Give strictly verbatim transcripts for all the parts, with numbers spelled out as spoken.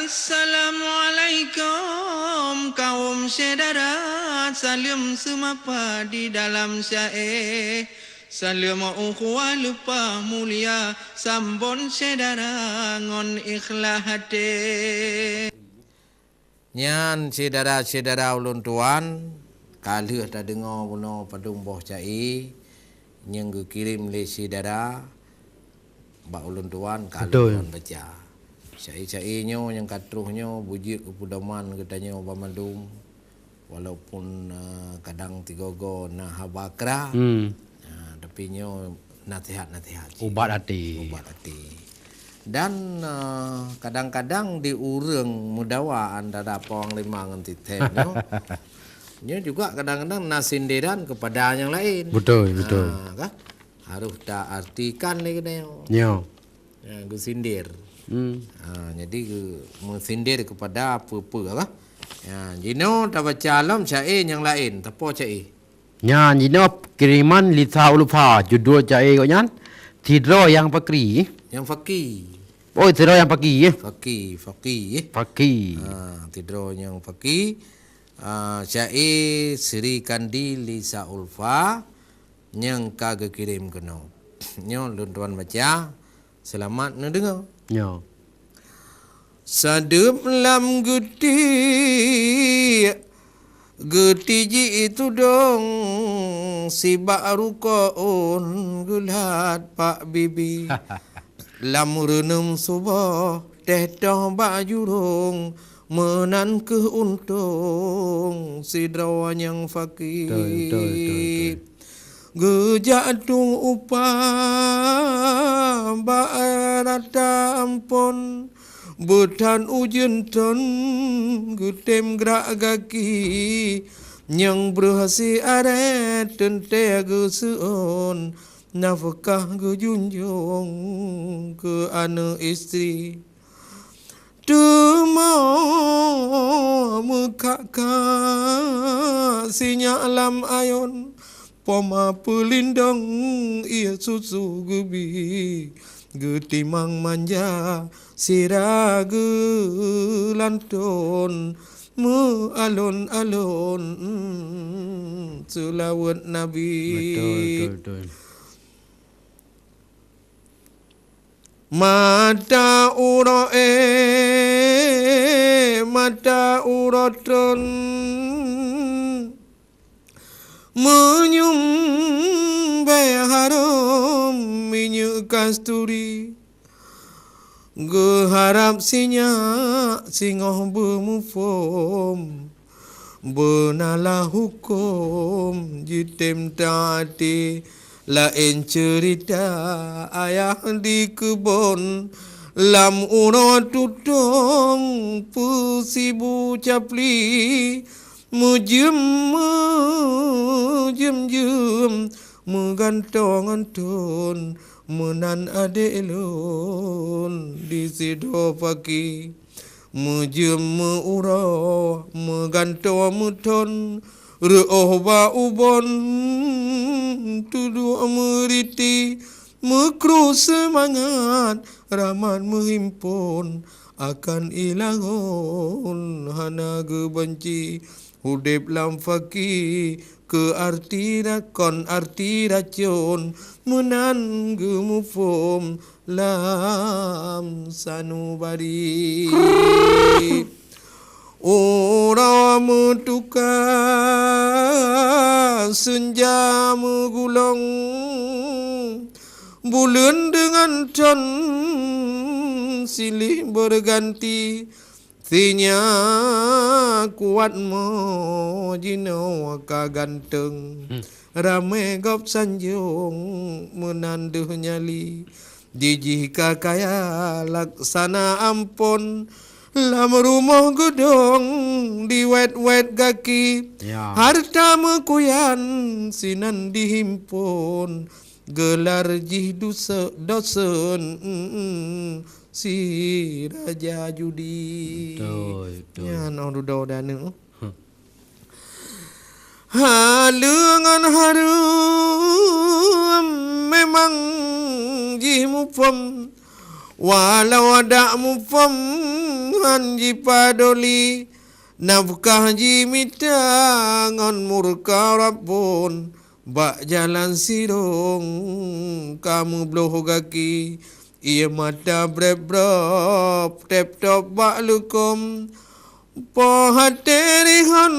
Assalamualaikum kaum syedara, saleuem seumapa di dalam syae. Saleuem ukhuwah leupah mulia, sambon syedara ngon ikhlas até. Nyan syedara-syedara ulôn tuan, ka lheueh tadeungoe bunoe padum boh syae nyang geukirém lé syedara bak ulôn tuan ka Betul. lôn baca. Syae-syae nyoe nyang ka troh nyoe beujeuet keu peudoman geutanyoe banmandum, walaupun, eh, kadang tigoe-goe na haba kra, Hmm. eh, tapi nyoe nasihat-nasihat cit. Ubat até. Ubat até. Dan, eh, kadang-kadang di ureuëng meudawa antara Pawang Lima ngon Tithem nyoe, nyoe juga kadang-kadang na sindiran kepada nyang laén. Betul, betul. Ha, kan? Harus ta artikan lé keunoe. Nyoe. Ya, geusindir. Hmm. Ha, jadi geu-, meusindir kepada peue-peue apa. Ya, jinoe tabaca lom syae nyang laén, tapo syae. Nyan jinoe kiriman Lisa Ulfa, judul syae gobnyan Sidroe Nyang Fakri. Nyang Faki. Oh, Sidroe Nyang Faki, ya? Faki, Faki, ya. Faki. Ha, Sidroe Nyang Faki. Ah, syae Sri Kandi Lisa Ulfa nyang ka geukirém keunoe. Nyoe lôn tuan baca, seulamat neudeungoe. Nyoe. Sadeup lam geutiek, geutiji tudong, sibak rukoon geulat pak bibi. Lam reuneueng suboh, teh toh bak jurong, meunan keuh untông sidroe nyang fakir. Betul, betul, betul, betul. Geujak tueng upah bak rata ampon, beutan ujeuen thon geutem grak gaki, nyang breuh si aré teuntée geuseuôn, nafeukah geujunjong keu aneuëk istri. Teuma meukhakha sinyak lam ayon, poma peulindong ié susu geubi, geutimang manja sira geulanton, meualon-alon seulaweuet Nabi. Betul, betul, betul. Mata uroe, mata uroton, meunyum bée harôm minyeuk kasturi. Geuharab sinyak singoh beumuphom, beunala huköm jitem taati. Laén ceurita ayah di keubon, lam uroe tutong peusibu capli, meujeuem, meujeuem-jeuem, meugantoe ngon thon, meunan adék lôn di sidroe paki. Meujeuem meu-uroe, meugantoe meuthon, reuôh bak ubon, tuduek meuriti, meukru seumangat, rahmat meuhimpon, akan ilahon hana geubanci. Udeb lam faki keu arti ra-, kon arti racon, meunan geumuphom lam sanubari. Uroe meutuka, seunja meugulong, buleuen deungon thon silih beureuganti. Sinyak kuat mo jinoe ka ganteng, Hmm. ramé gob sanjong meunan deuh nyali. Jijih ka kaya laksana ampon, lam rumoh geudong diwét-wét gaki. Ya. Harta meukuyan sinan dihimpon, geular jih duse-, dosen, mm, mm, si raja judi. Betul, betul. Nyan oh dudoe dan aneuk. Huh. Haleue ngon hareuem memang jih muphom, walau adak muphom man jipadoli, nafkah jimita ngon murka Rabbon, bak jalan sirong ka meubloh gaki, ié mata breb-brob teb-tob bak leukom. Poh até rihon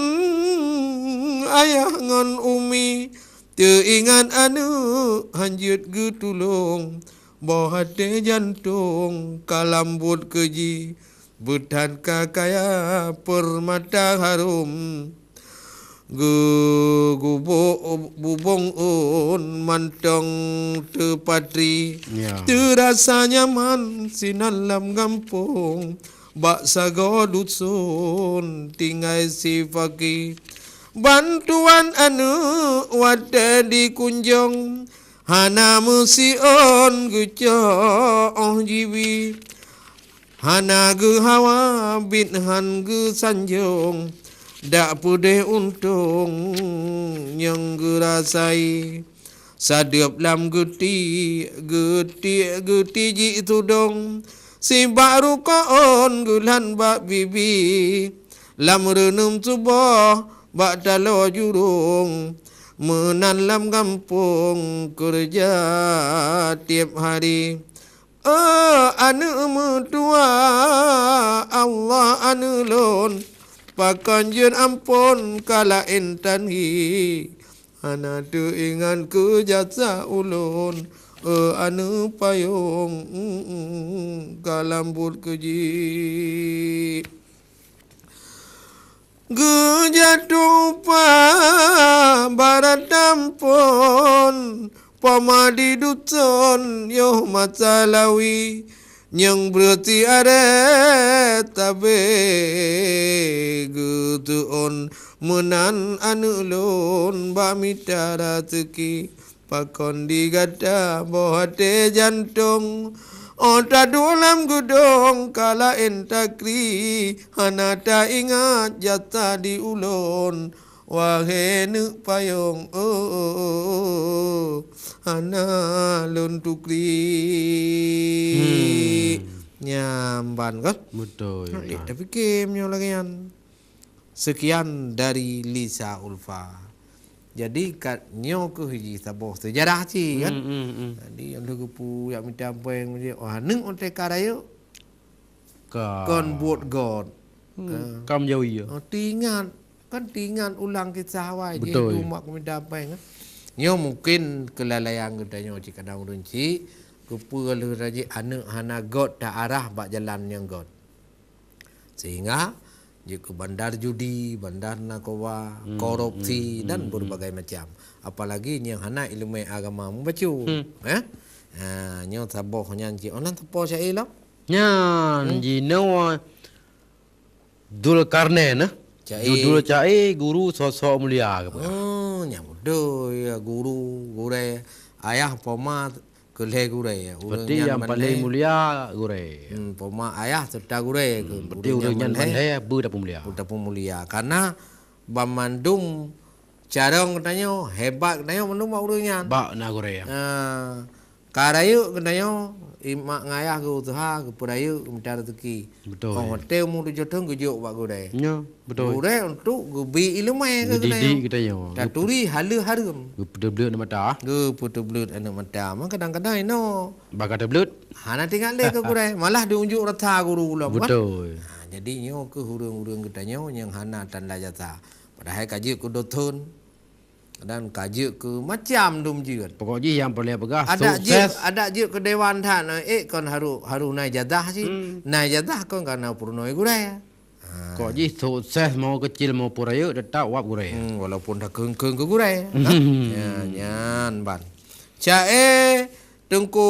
ayah ngon umi, teuingat aneuëk hanjeuet geutulông. Boh até jantông ka lambot keuji, beuthat ka kaya peurmata harôm. Geugubok bubông ôn mantong teupatri, Ya. teurasa nyaman sinan lam gampông. Bak sagoe duson tinggai si faki. Bantuan aneuëk watée dikunjong, hana meusiôn geucok óh jibi. Hana geuhawa biet han geusanjong, dak peudeh untông nyang geurasai. Sadeueb lam geutiek, geutiek, geutiek jitudong, sibak rukoon geulan bak bibi. Lam reuneuem suboh bak taloe jurông, meunan lam gampông keureuja tieb hari. Oh, aneuëk meutuwa, Allah aneuëk lôn, pakon jeuet amphon ka laén tan hi. Hana teuingat keu jasa ulôn, oh, aneuëk payông, ka lambot keuji. Geujak tupa barat tampon, poma di duson yoh masa lawi, nyang beureuti arée tabe geuteuon meunan aneuëk lôn bak mita raseuki. Pakon di gata boh até jantông, oh taduek lam geudong ka laén takri, hana taingat jasa di ulôn, wahé neuëk payông, oh, hana lôn tukri. Hmm. Nyan ban kan? Beutôi. Nah, dek tapike meunyoe lagée nyan. Sekian dari Lisa Ulfa. Jadi, kat nyoe keuh jih saboh seujarah cit, kan? Hmm, hmm, hmm. Jadi, nyang lheueh geupeu jak mita péng, oh, aneuëk watée ka rayeuk, Ka. kon buet göt. Hmm, Ah. ka meujawi, ya. Oh, teuingat. Kan teuingat ulang kisah awai jih Beutôi. dum mak mita péng, kan? Nyoe mungken keulalaian geutanyoe cit kadang ureuëng cit, keupeue lheueh rayeuk aneuëk hana göt ta arah bak jalan nyang göt. Sehingga jeuet keu bandar judi, bandar narkoba, Hmm, korupsi, hmm, dan hmm, berbagai macam. Apalagi nyang hana iéleumé agama meubacut. Hmm. Eh? Ha, nyoe saboh nyan cit. Oh, nan sapo syair lom? Nyan, Hmm? jinoe Dzulkarnain, eh? Syair. Judul syair Guru Sosok Mulia, ke apa? Oh, nyang beutôi, ya, guru, gurée, ayah, poma, keu lhée gurée, ya. Ureuëng Seperti nyan yang paling mandé. mulia gurée. Hmm, poma ayah serta gurée, Hmm, keu berarti ureuëng ureuëng nyan nyan mandé, mandé, beu dah peumulia. beu dah peumulia. Karena banmandum carông geutanyoe, hebat geutanyoe mandum bak ureuëng nyan. Bak na gurée. Ah, ka rayeuk geutanyoe, i mak ngon ayah geu-useuha, geupeurayeuk, geumita raseuki. Beutôi. Oh, watée umu tujoh thon geujok bak gurée. Nyo, beutôi. Gurée untuk geubi iéleumé keu Geudidik geutanyoe. geutanyoe. Taturi haleue hareuem. Geupeuteubleuet aneuëk mata. Geupeuteubleuet aneuëk mata. Mah kadang-kadang inoe Baka teubleut. Hana teuingat lé keu gurée, malah diunjuk rata guru ulôn, kan? Beutôi. Ha, jadi nyoe keuh ureuëng-ureuëng geutanyoe nyang hana tanda jasa. Padahai ka jeuet keu duthon dan ka jeuet keu macam dum jeuet. Pokok jih nyang peureulée peugah Adak jeuet, sukses. adak jeuet keu dewan that, eh, kon harôh, harôh na ijazah cit. Hmm. Na ijazah kon ka na peurunoe gurée. Ha. Kok jih sukses mau keucil mau peurayeuk teutap wab gurée. Hmm, walaupun takheun-kheun keu gurée. Nah, ya, nyan ban. Ca'e Teungku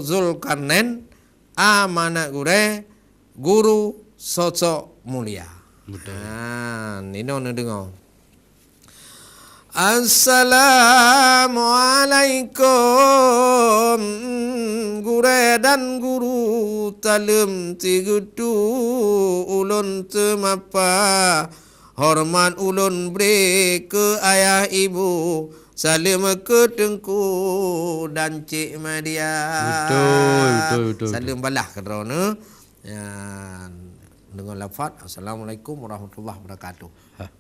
Zulkarnain, amanat gurée, guru sosok mulia. Beutôi. Ha, inoe neudeungoe. Assalamualaikum, gurée dan guru, saleuem sigeutue ulôn seumapa. Horeumat ulôn bri keu ayah ibu, saleuem keu Teungku dan Cik Madia. Beutôi, beutôi, beutôi, Saleuem beutôi. balah keudroe neuh. Nyan. dengan lafaz, "Assalamualaikum warahmatullahi wabarakatuh." Hah.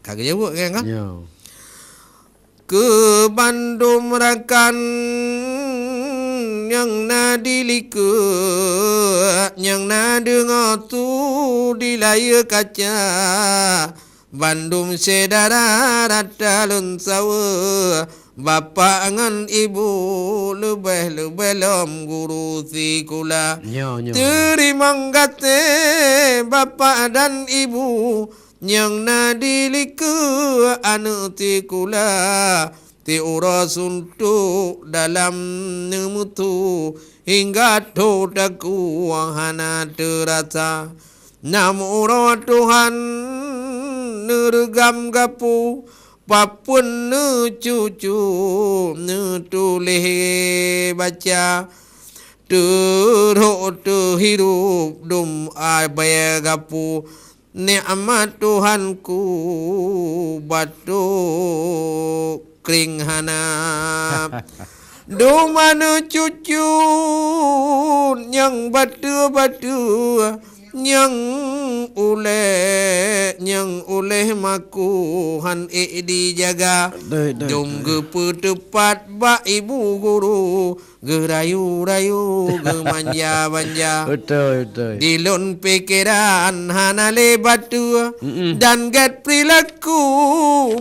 Ka geujaweueb kan, kan? Ya. Keu bandum rakan nyang na di likot, nyang na deungoe su di layeue kaca, bandum syedara rata lôn saweue, bapak ngon ibu leubeh-leubeh lom guru sikula. Nyo, nyo. Teurimong gaséh bapak dan ibu, nyang na di likot aneuk sikula, ti uroe suntok dalam neumeutu, hingga tho takue hana teurasa. Nam uroe Tuhan neureugam gapu, papeuen neucucu neutuléh baca, teurhok teuhirup dum abée gapu. Nikmat Tuhanku batuk kring hana. Dum aneuk cucu nyang bateue-bateue, nyang ulée, nyang ulée maku han ék dijaga. Doi, doi, doi. Dum geupeuteupat bak ibu guru, geurayu-rayu, geumanja-manja. Beutôi, beutôi. Di lôn pikeran hana lé bateue, mm-mm, dan gét peurilaku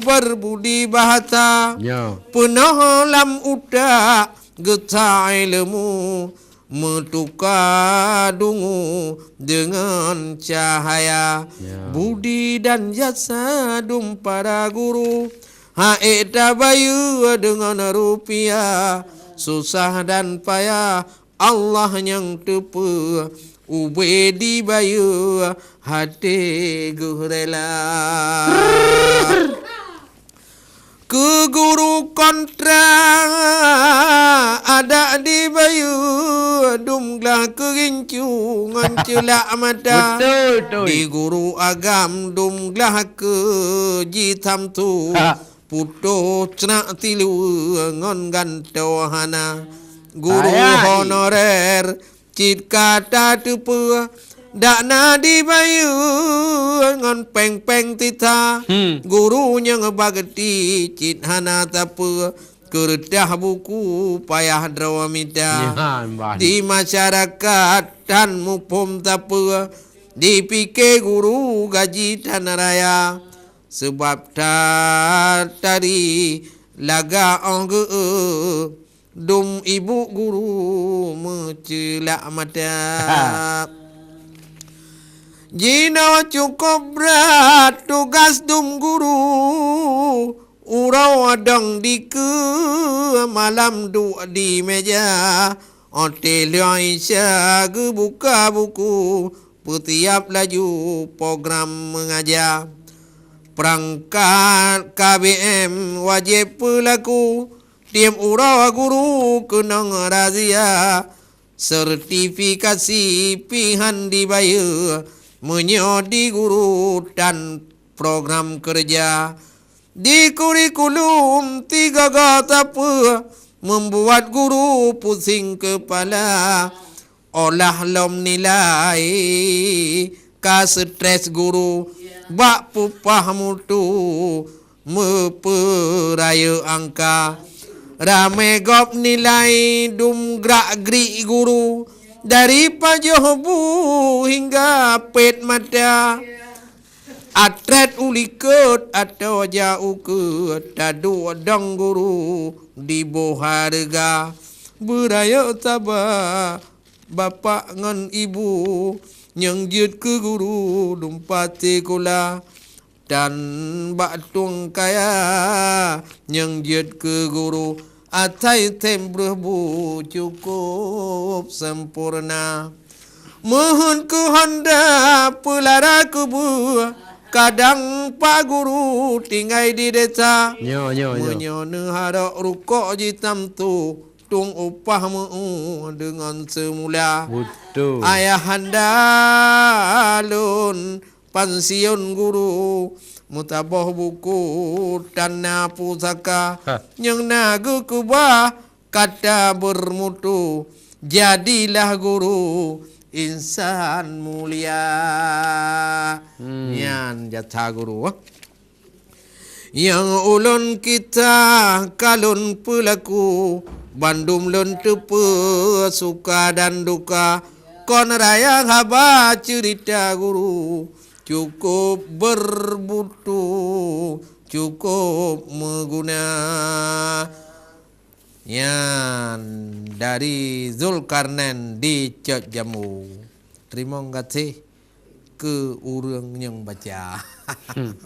beubudi bahasa. Ya. Peunoh lam utak geusa ileumèe, meutuka dungu deungon cahaya. Ya. Budi dan jasa dum para guru, han ék tabayeue deungon rupiah, susah dan payah Allah nyang teupeue, ubé dibayeue até geuh rela. Keu guru kontra adak dibayeue dum glah keu gincu ngon ceulak mata. Beutôi, beutôi. Di guru agam dum glah keu jitamtu. Ha. Putôh ceunak tilu ngon gantoe hana. Guru, ayai, honorer cit ka tateupeue, dak na dibayeue ngon péng-péng titha. Hmm. Guru nyang bakti cit hana tapeue, keureutah buku payah droe mita. Nyan, bah. Di masyarakat tan muphom tapeue, dipike guru gaji tan raya. Seubab that tari lagak 'oh geu-eu, dum ibu guru meuceulak mata. Jinoe cukôp brat tugaih dum guru, uroe dong dikeue malam duek di meja, 'oh teuh lheueh Isya geubuka buku, peutiab laju program meungaja. Peurangkat K B M wajéb peulaku, tieb uroe guru keunong razia, sertifikasi pih han dibayeue, meunyoe di guru tan program keureuja. Di kurikulum tiga-ga sapeue, membuat guru pusing kepala. Olah lom nilai ka stres guru, bak peupah mutu meupeurayeuk angka. Ramé gob nilai dum grak-grik guru, dari pajoh bu hingga pet mata. Atrét u likot atawa jak u keue, taduek dong guru diboh hareuga. Beurayeuk saba bapak ngon ibu nyang jeuet keu guru dumpat sikula, dan bak tueng kaya nyang jeuet keu guru asai tem breuh bu cukôp sempurna. Meuheuet keu honda peulara keubeue, kadang pak guru tinggai di desa. Nyo, nyo, nyo. Meunyoe neuharok rukok jitamtu, tueng upah meu deungon seumula. Beutôi. Ayahanda lôn pansiun guru, meusaboh buku tan na pusaka, ha, nyang na geukeubah kata beurmutu, jadilah guru insan mulia. Hmm. Nyan jasa guru. Nyang ulôn kisah ka lôn peulaku, bandum lôn teupeu suka dan duka. Kon raya haba ceurita guru, cukup bermutu, cukup meuguna. Nyan dari Zulkarnain di Cot Jambu. Teurimong gaséh keu ureuëng nyang baca. Hmm.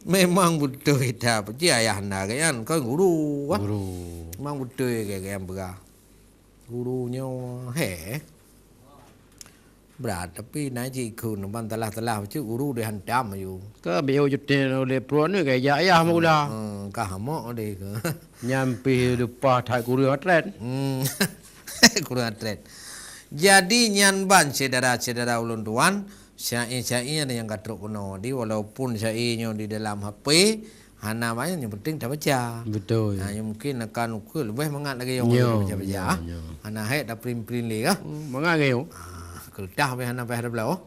Memang beutôi that. Peue ayah na geuyan kan guru, ah. Guru. Memang beutôi geuyan peugah. Guru nyoe, he. Brat, tapi na jikheun ban talah-talah bacut guru dihantam aju. Ka bieu juté oleh pruan ni gaya ayah mula. Hmm, ka hamok deh ke. Nyan pih leupah that kureueng atlet. Hmm. Kureueng atlet. Jadi nyan ban syedara-syedara ulôn tuan, syair-syair nyang ka trok keunoe di, walaupun syair nyoe di dalam H P, hana banyak, yang penting tabaca. Betul. Ha, yang mungkin akan ukur lebih mangat lagi yang Ya, baca-baca. Ya, ya. Hana hek dah print-print lé kah? Hmm, mangat lagi. Ha, kertas pun hana payah dah belau.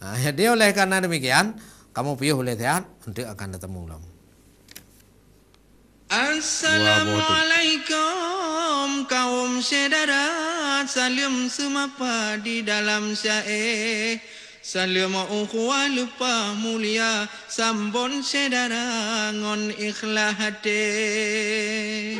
Ha, jadi oleh karena demikian, kamu piyuh oleh sehat, untuk akan tatamu lom. Assalamualaikum kaum syedara, saleuem seumapa di dalam syair. Saleuem ukhuwah leupah mulia, sambon syedara ngon ikhlas até.